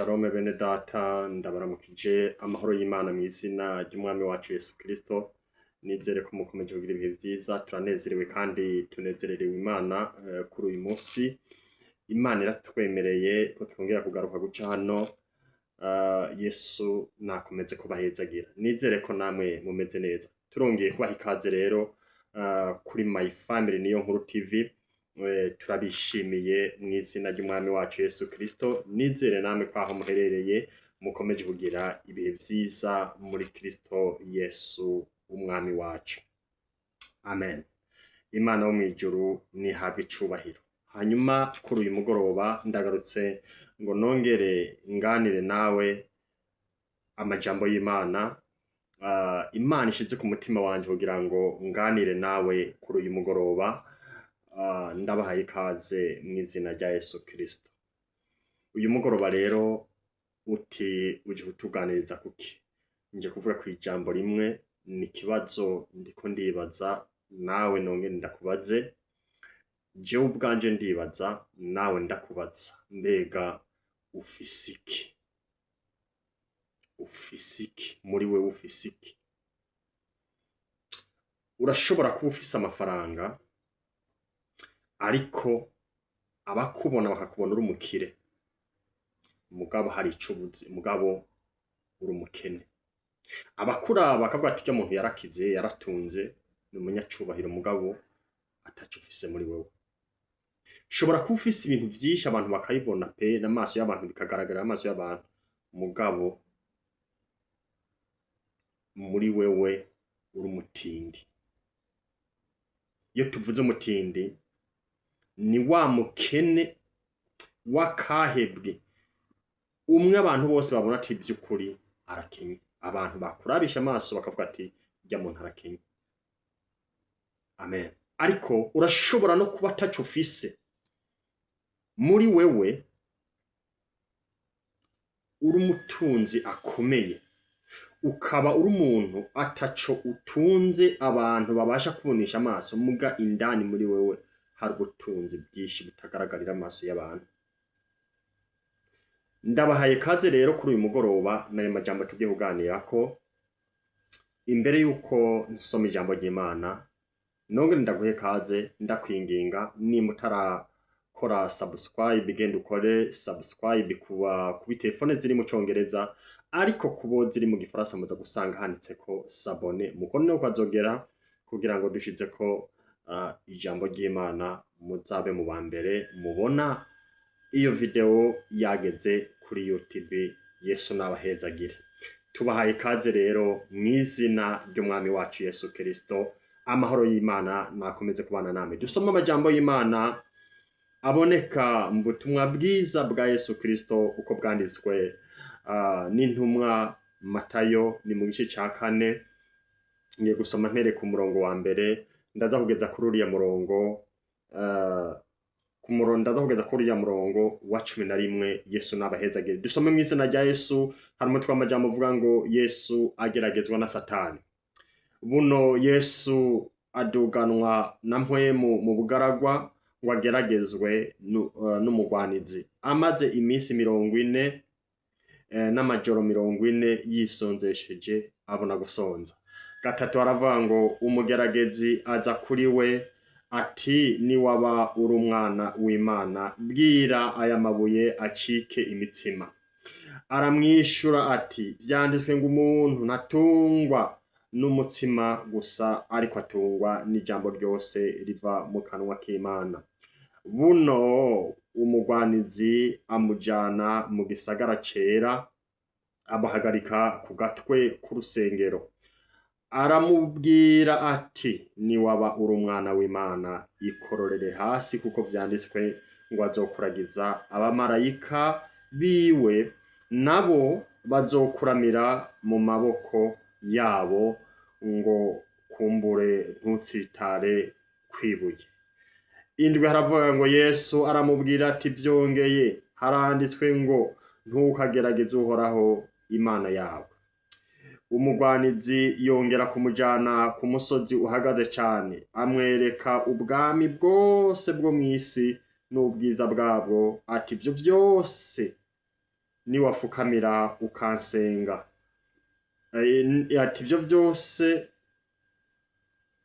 Shalom bene data, ndabaramukije amahoro y'Imana mu izina ry'Umwami wacu Yesu Kristo. Nizere ko mukomeje kugira ibihe vyiza, turanezerewe kandi tunezererewe Imana kuri uyu munsi. Imana iratwemereye ko twongera kugaruka guca hano. Yesu nakomeze kubahezagira. Nizere ko namwe mumeze neza. Turongeye kubaha ikaze rero kuri My Family Niyo Nkuru TV. Turabishimiye mu izina ry'Umwami wacu Yesu Kristo. Nizere namwe ko aho muherereye mukomeje kugira ibihe vyiza muri Kristo Yesu Umwami wacu. Amen. Imana yo mw'ijuru nihabwe icubahiro. Hanyuma kuri uyu mugoroba ndagarutse ngo nongere nganire nawe amajambo y'Imana. Imana ishize ku mutima wanje kugira ngo nganire nawe kuri uyu mugoroba. Ndabahaye ikaze mu izina rya Yesu Kristo. Uyu mugoroba rero uti uje kutuganiriza kuki? Nje kuvuga ku ijambo rimwe, ni ikibazo ndiko ndibaza, nawe nongere ndakubaze. Jewe ubwanje ndibaza, nawe ndakubaza. Mbega ufise iki? Ufise iki? Muri wewe ufise iki? Urashobora kuba ufise amafaranga, ariko abakubona bakakubona uri umukire, mugabo hari ico ubuze, mugabo uri umukene. Abakuraba bakavuga ati urya muntu yarakize, yaratunze, ni umunyacubahiro, mugabo ataco ufise muri wewe. Ushobora kuba ufise ibintu vyinshi, abantu bakabibona pe, n'amaso y'abantu bikagaragarira amaso y'abantu, mugabo muri wewe uri umutindi. Iyo tuvuze umutindi, ni wa mukene w'akahebwe, umwe abantu bose babona ati vy'ukuri arakenye. Abantu bakurabisha amaso bakavuga ati urya muntu arakenye. Amen. Ariko urashobora no kuba ataco ufise muri wewe, uri umutunzi akomeye, ukaba uri umuntu ataco utunze abantu babasha kubonesha amaso, muga indani muri wewe hari ubutunzi bwinshi butagaragarira amaso y'abantu. Ndabahaye kaze rero kuri uyu mugoroba n'ayo majambo tugiye kuganirako. Imbere y'uko nsoma ijambo ry'Imana, nongere ndaguhe kaze, ndakwinginga, nimba utarakora subscribe, genda ukore subscribe kuba kubi telefone ziri mu Congereza, ariko kubo ziri mu Gifaransa muza gusanga handitseko s'abonner, mukono kwazogera kugira ngo dushizeko ijambo ry'Imana muzabe mu ba mbere mubona iyo video yageze kuri YouTube. Yesu nabahezagire. Tubahaye ikaze rero mu izina ry'Umwami wacu Yesu Kristo. Amahoro y'Imana nakomeze kubana namwe. Dusome amajambo y'Imana aboneka mu butumwa bwiza bwa Yesu Kristo uko bwanditswe n'intumwa Matayo, ni mu gice ca 4. Ngiye gusoma mpere ku murongo wa mbere, ndaza kugeza kuri uriya murongo ku murongo, ndaza kugeza kuri uriya murongo wa 11. Yesu nabahezagire. Dusome mu izina rya Yesu. Hari umutwe w'amajambo uvuga ngo Yesu ageragezwa na Satani. Buno Yesu aduganwa na Mpwemu mu bugaragwa ngo ageragezwe n'umugwanizi. Amaze iminsi 40 n'amajoro 40 yisonzesheje, abona gusonza. 3 aravuga ngo umugeragezi aza kuri we ati niwaba uri umwana w'Imana, bwira aya mabuye acike imitsima. Aramwishura ati vyanditswe ngo umuntu ntatungwa n'umutsima gusa, ariko atungwa n'ijambo ryose riva mu kanwa k'Imana. Buno umugwanizi amujana mu gisagara cera, amuhagarika ku gatwe k'urusengero, aramubwira ati niwaba uri umwana w'Imana, ikororere hasi, kuko vyanditswe ngo azokuragiza abamarayika biwe, nabo bazokuramira mu maboko yabo, ngo kumbure ntutsitare kwibuye. 7 haravuga ngo Yesu aramubwira ati vyongeye haranditswe ngo ntukagerageze Uhoraho Imana yawe. Umugwanizi yongera kumujana ku musozi uhagaze cane, amwereka ubwami bwose bwo mw'isi n'ubwiza bwabwo, ati ivyo vyose Niwafukamira ukansenga. Ati ivyo vyose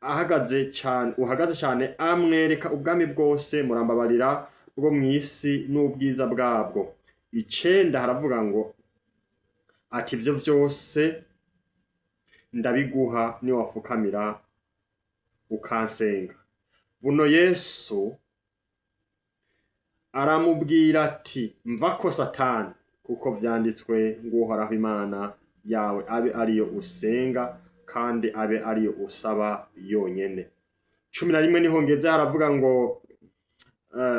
ahagaze cane, uhagaze cane, amwereka ubwami bwose, murambabarira, bwo mw'isi n'ubwiza bwabwo. 9 haravuga ngo ati ivyo vyose ndabiguha niwafukamira ukansenga. Buno Yesu aramubwira ati: "Mvako Satani, kuko vyanditswe ngo Uhoraho Imana yawe abe ariyo usenga kandi abe ariyo usaba yonyene." 11 niho ngeze, haravuga ngo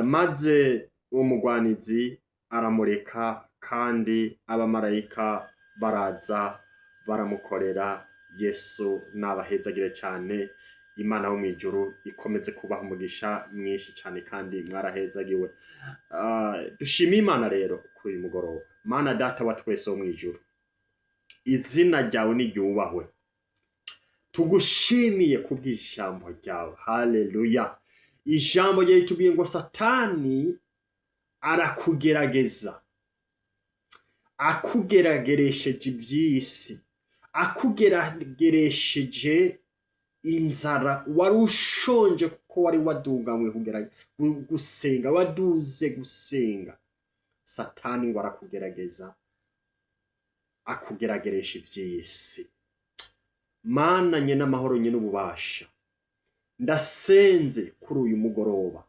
maze uwo mugwanizi aramureka, kandi abamarayika baraza baramukorera. Yesu nabahezagire cane. Imana yo mw'ijuru ikomeze kubaha umugisha mwinshi cane, kandi mwarahezagiwe. Dushime Imana rero kuri uyu mugoroba. Mana Data wa twese wo mw'ijuru, izina ryawe niryubahwe. Tugushimiye kubw'ijambo ryawe. Haleluya! Ijambo ryawe ritubwiye ngo Satani arakugerageza, akugerageresheje ivy'isi, akugerageresheje inzara wari ushonje, kuko wari waduganywe kugera gusenga, waduze gusenga. Satani ngo arakugerageza, akugerageresha ivy'isi. Mana nye n'amahoro, nye n'ububasha, ndasenze kuri uyu mugoroba,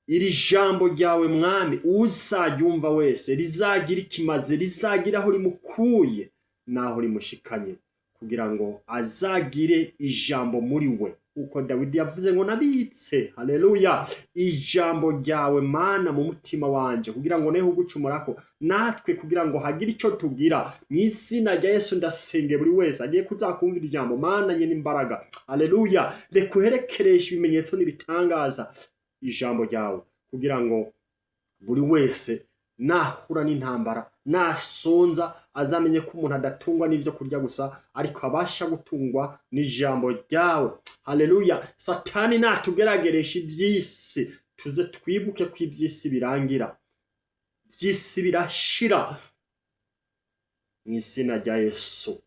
iri jambo ryawe Mwami, uzaryumva wese rizagira ikimaze, rizagira aho rimukuye n'aho rimushikanye, kugira ngo azagire ijambo muri we, uko Dawidi yavuze ngo: "Nabitse, haleluya, ijambo ryawe Mana mu mutima wanje kugira ngo neho ugucumurako." Natwe kugira ngo hagire ico tugira, mu izina rya Yesu ndasenge buri wese agiye kuzakumvira ijambo. Mana nye n'imbaraga, haleluya, reka uherekereshe ibimenyetso n'ibitangaza ijambo ryawe, kugira ngo buri wese nahura n'intambara, nasonza, azamenye ko umuntu adatungwa n'ivyo kurya gusa, ariko abasha gutungwa n'ijambo ryawe. Haleluya! Satani natugerageresha ivy'isi, tuze twibuke ko ivy'isi birangira, ivy'isi birashira, mu izina rya Yesu.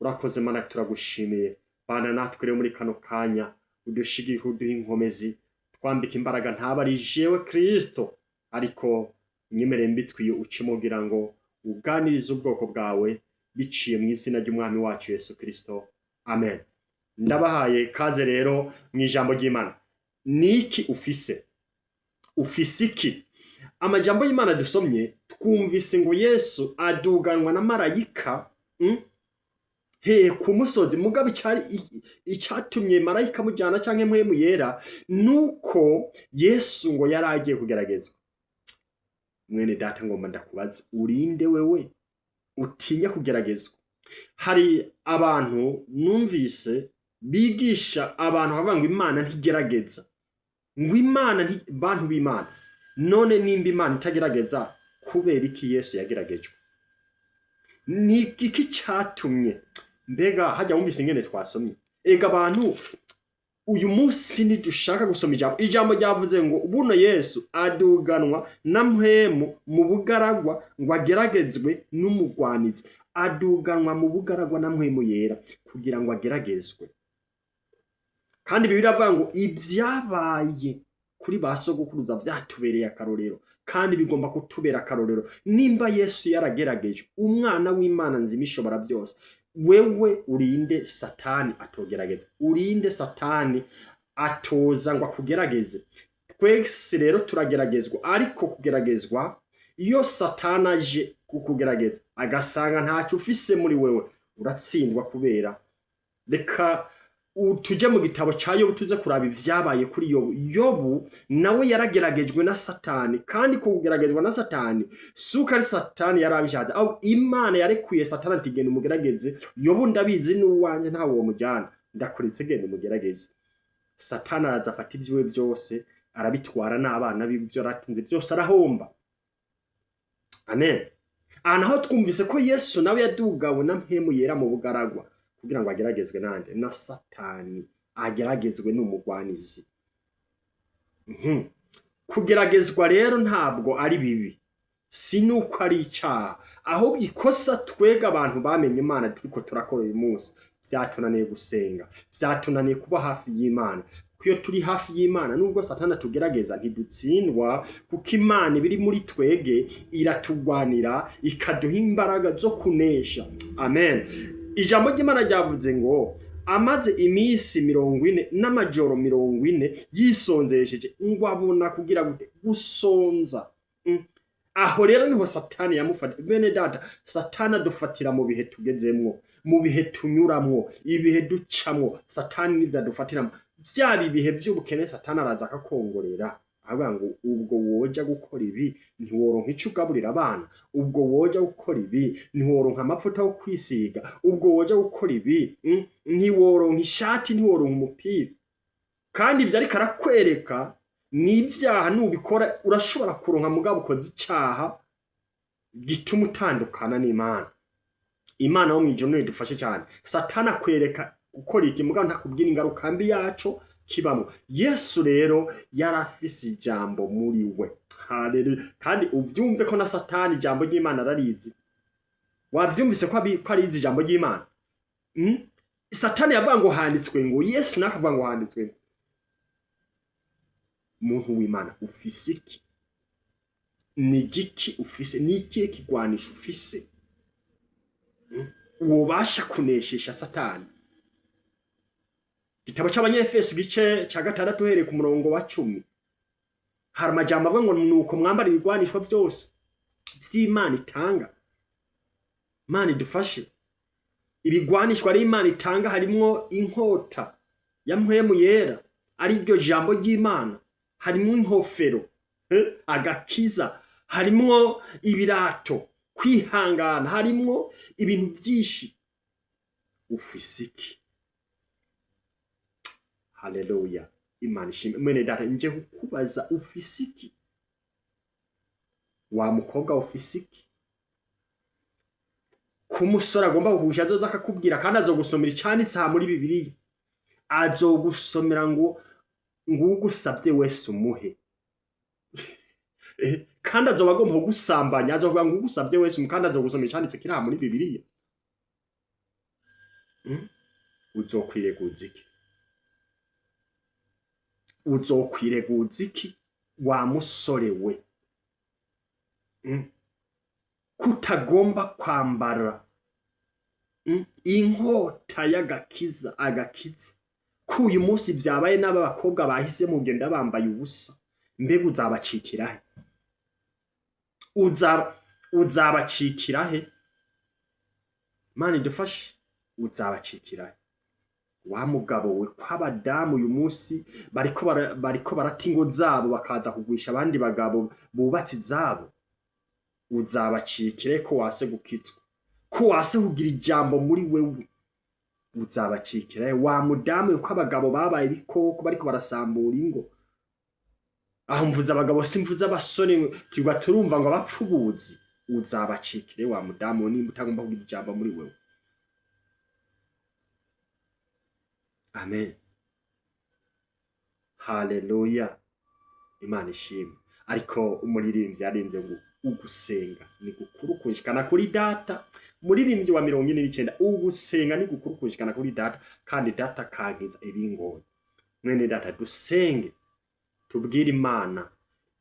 Urakoze Mana, turagushimiye. Bana natwe rero muri kano kanya, udushigike, uduhe inkomezi, twambika imbaraga. Ntaba ari jewe Kristo, ariko unyemerere mbitwiye ucemo kugira ngo uganirize ubwoko bwawe biciye mu izina ry'Umwami wacu Yesu Kristo, amen. Ndabahaye kaze rero mu ijambo ry'Imana. Niki ufise? Ufise iki? Amajambo y'Imana dusomye, twumvise ngo Yesu aduganwa na marayika he? Ku musozi. Mugabo icari icatumye marayika mujyana canke Mpwemu Yera, nuko Yesu ngo yari agiye kugeragezwa. Mwene data, ngomba ndakubaza: urinde wewe utinya kugeragezwa? Hari abantu numvise bigisha abantu bavuga ngo Imana ntigerageza, ngo Imana nti bantu b'Imana. None nimba Imana itagerageza, kubera iki Yesu yageragejwe? Ni iki catumye? Mbega hajya wumvise ingene twasomye? Ega abantu, uyu munsi ntidushaka gusoma ijambo. Ijambo ryavuze ngo buno Yesu aduganwa na Mpwemu mu bugaragwa ngo ageragezwe n'umugwanizi. Aduganwa mu bugaragwa na Mpwemu Yera kugira ngo ageragezwe. Kandi Bibiliya iravuga ngo ibyabaye kuri ba sogokuruza byatubereye akarorero, kandi bigomba kutubera akarorero. Nimba Yesu yaragerageje, umwana w'Imana nzima ishobora byose, wewe urinde Satani atogerageza? Urinde Satani atoza ngo akugerageze? Twese rero turageragezwa, ariko kugeragezwa, iyo Satani aje kukugerageza agasanga ntacyo ufise muri wewe, uratsindwa. Kubera reka tujye mu gitabo cya Yobu, tuze kuraba ibyabaye kuri Yobu. Yobu nawe yarageragejwe na Satani, kandi kugeragezwa na Satani si uko ari Satani yari abishatse, ahubwo Imana yarekuye Satani ati: "Genda umugerageze Yobu, ndabizi n'uwanjye, ntawe womujyana, ndakuretse, genda umugerageze." Satani araza afata ibyiwe byose arabitwara, n'abana biwe, ibyo yaratunze byose arahomba. Amen. Aha naho twumvise ko Yesu nawe yadugawe na Mpwemu Yera mu bugaragwa kugira ngo ageragezwe nande? Na Satani, ageragezwe n'umugwanizi. Kugeragezwa rero ntabwo ari bibi. Si nuko ari icaha, ahubwo ikosa twega abantu bamenye Imana turiko turakora uyu munsi, vyatunaniye gusenga, vyatunaniye kuba hafi y'Imana. Kuko iyo turi hafi y'Imana, nubwo Satani atugerageza ntidutsindwa, kuko Imana ibiri muri twege iratugwanira, ikaduha imbaraga zo kunesha. Amen. Ijambo ry'Imana ryavuze ngo amaze iminsi 40 n'amajoro 40 yisonzesheje, ngo abona kugira gute? Gusonza. Aho rero niho Satani yamufata. Bene data, Satani adufatira mu bihe tugezemwo, mu bihe tunyuramwo, ibihe ducamwo. Satani nivyo adufatiramo. Vyaba ibihe vy'ubukene, Satani araza akakongorera, avuga ngo ubwo woja gukora ibi ntiworonka ico ugaburira abana, ubwo woja gukora ibi ntiworonka amavuta yo kwisiga, ubwo woja gukora ibi ntiworonka ishati, ntiworonka umupira. Kandi ivyo ariko arakwereka ni ibyaha. Nubikora urashobora kuronka, mugabo ukoze icaha gituma utandukana n'Imana. Imana yo mw'ijuru nidufashe cyane. Satani akwereka gukora iki, mugabo ntakubwira ingaruka mbi yaco kibamo. Yesu rero yarafise ijambo muri we. Haleluya! Kandi uvyumve ko na Satani ijambo ry'Imana ararizi. Wavyumvise ko arizi ijambo ry'Imana? Satani yavuga ngo handitswe ngo, Yesu nawe akavuga ngo handitswe ngo. Muntu w'Imana, ufise iki? Ni igiki ufise? Ni ikihe kigwanisho ufise wobasha kuneshesha Satani? Igitabo c'Abanyefeso igice ca 6, uhereye ku murongo wa 10, hari amajambo avuga ngo nuko mwambara ibigwanishwa vyose vy'Imana itanga. Imana idufashe. Ibigwanishwa ari Imana itanga harimwo inkota ya Mpwemu Yera, ari ryo jambo ry'Imana, harimwo inkofero agakiza, harimwo ibirato, kwihangana, harimwo ibintu vyinshi. Ufise iki? Haleluya, Imana ishimwe. Mwene data, nje kukubaza, ufise iki? Wa mukobwa, ufise iki? Ku musore agomba kugurisha, azoza akakubwira kandi azogusomera icanditse aha muri Bibiliya, azogusomera ngo ugusabye wese umuhe. Kandi azoba agomba kugusambanya, azovuga ngo ugusabye wese umuhe, kandi azogusomera icanditse kiri aha muri Bibiliya. Uzokwireguza iki? Uzokwireguza iki, wa musore we? Kutagomba kwambara inkota y'agakiza, agakiza ko uyu munsi vyabaye n'aba bakobwa bahisemo kugenda bambaye ubusa, mbega uzabacikira he? Uzabacikira he? Mana idufashe. Uzabacikira he, wa mugabo we, ko abadamu uyu munsi bariko barata ingo zabo, bakaza kugwisha abandi bagabo bubatse izabo? Uzabacikire ko wase gukizwa, ko wase kugira ijambo muri wewe? Uzabacikira he, wa mudamu we, ko abagabo babaye ibikoko, bariko barasambura ingo? Aho mvuze abagabo, simvuze abasore tugwa turumva ngo abapfubuzi. Uzabacikire, wa mudamu we, nimba utagomba kugira ijambo muri wewe? Amen, haleluya, Imana ishimwe. Ariko umuririmbyi yaririmbye ngo ugusenga ni gukuru kunshikana kuri Data. Umuririmbyi wa 49, ugusenga ni gukuru kunshikana kuri Data, kandi Data akankiza ibingoye. Mwene data, dusenge, tubwire Imana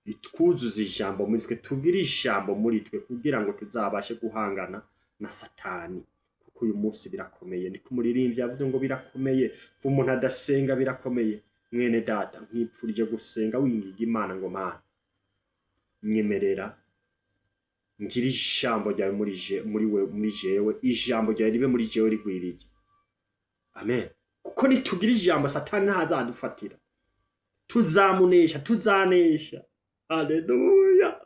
itwuzuze ijambo muri twe, tugire ijambo muri twe, kugira ngo tuzabashe guhangana na Satani, kuko uyu munsi birakomeye. Niko umuririmbyi yavuze ngo birakomeye ku umuntu adasenga, birakomeye. Mwene data, nkwipfurije gusenga, winginga Imana ngo Mana, nyemerera ngira ijambo ryawe muri we, muri jewe, ijambo ryawe ribe muri jewe rigwiriye. Amen. Kuko nitugira ijambo, Satani ntazadufatira, tuzamunesha, tuzanesha. Haleluya.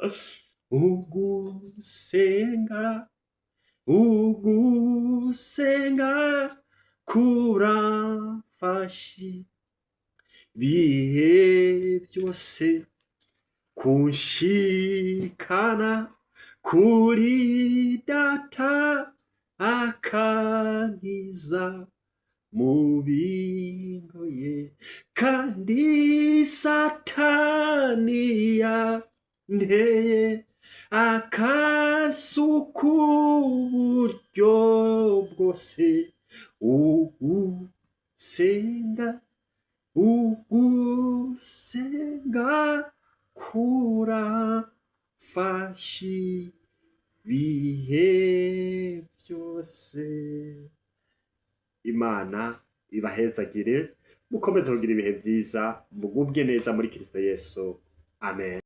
Ugusenga, ugusenga kuramfasha bihe byose kunshikana kuri Data, akankiza mu bingoye, kandi Satani yanteye. Akasuku uburyo bwose, ugusenga, ugusenga kurafasha ibihe byose. Imana ibahezagire, mukomeze kugira ibihe vyiza, mugubwe neza muri Kristo Yesu. Amen.